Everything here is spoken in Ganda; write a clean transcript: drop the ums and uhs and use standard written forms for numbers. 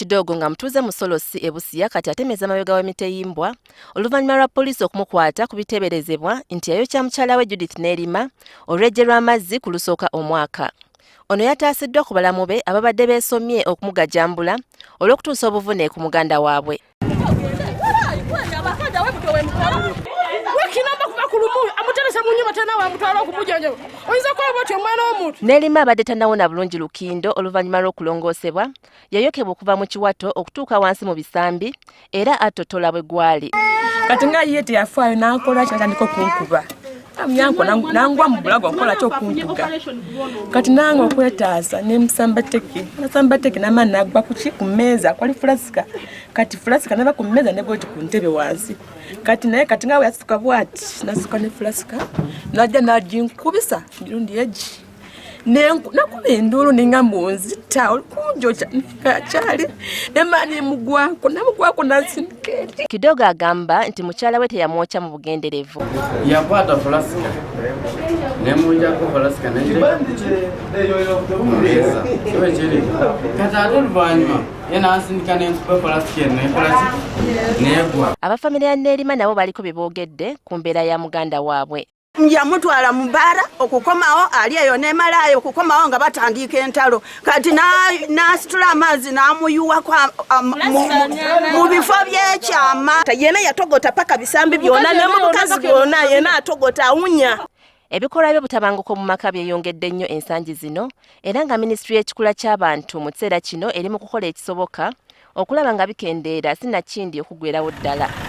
Kidogo nga mutuuze mu Solosi e Busia kati atemeza mabega w'emiteyimbwa oluvannyuma lwa poliisi okumukwata ku biteeberezebwa nti yayokya mukyala we Judith Neerima olwejje lw'amazzi ku lusooka omwaka. Ono yataasiddwa ku balamu be ababadde beesomye okumugajambula olw'okutuusa obuvune ku muganda waabwe. Neerima abadde tannawona bulungi lukindo oluvannyuma lw'okulongoosebwa yayokebwa okuva mu kiwato okutuuka wansi mu bisambi era attottola bwe gwali. Kati nga ye teyafaayo n'akola kyatandika okunkuba nyanko nangwa mu bulago nkola ki okuntuga kati nange okwetaasa nemusamba teke nasamba teke namaani nagwa kuki ku mmeeza kwali fulasika kati fulasika nava ku mmeeza negwoti ku ntebe wansi kati naye kati nga weyasituka bwati nasituka ne fulasika najja naginkubisa mirundi egi nakuba enduulu ninga munzita olikunjokya akyali nemaani emugwako namugwako nansindika eri. Kidogo agamba nti mukyala we teyamwokya mu bugenderevu. Yakwata fulasika nemunjako fulasika neteeka kiba kiri kati ate oluvannyuma ye nansindika nenkuba fulasika eno nekolaki negwa. Aba famire ya Neerima nabo baliko bye boogedde ku mbeera ya muganda waabwe. Yamutwala mu bbaala okukomawo ali eyo nemalaaya okukomawo nga batandiika entalo kati n'asitula amazzi n'amuyuwako mu bifo by'ekyama yena yatogota paka bisambi byona ne mu bukazi bwona yena atogota awunya. Ebikolwa by'obutabanguko mu maka byeyongedde nnyo ensangi zino era nga minisitule y'ekikula ky'abantu mu kiseera kino eri mu kukola ekisoboka okulaba nga bikendeera sinakindi okugwerawo ddala.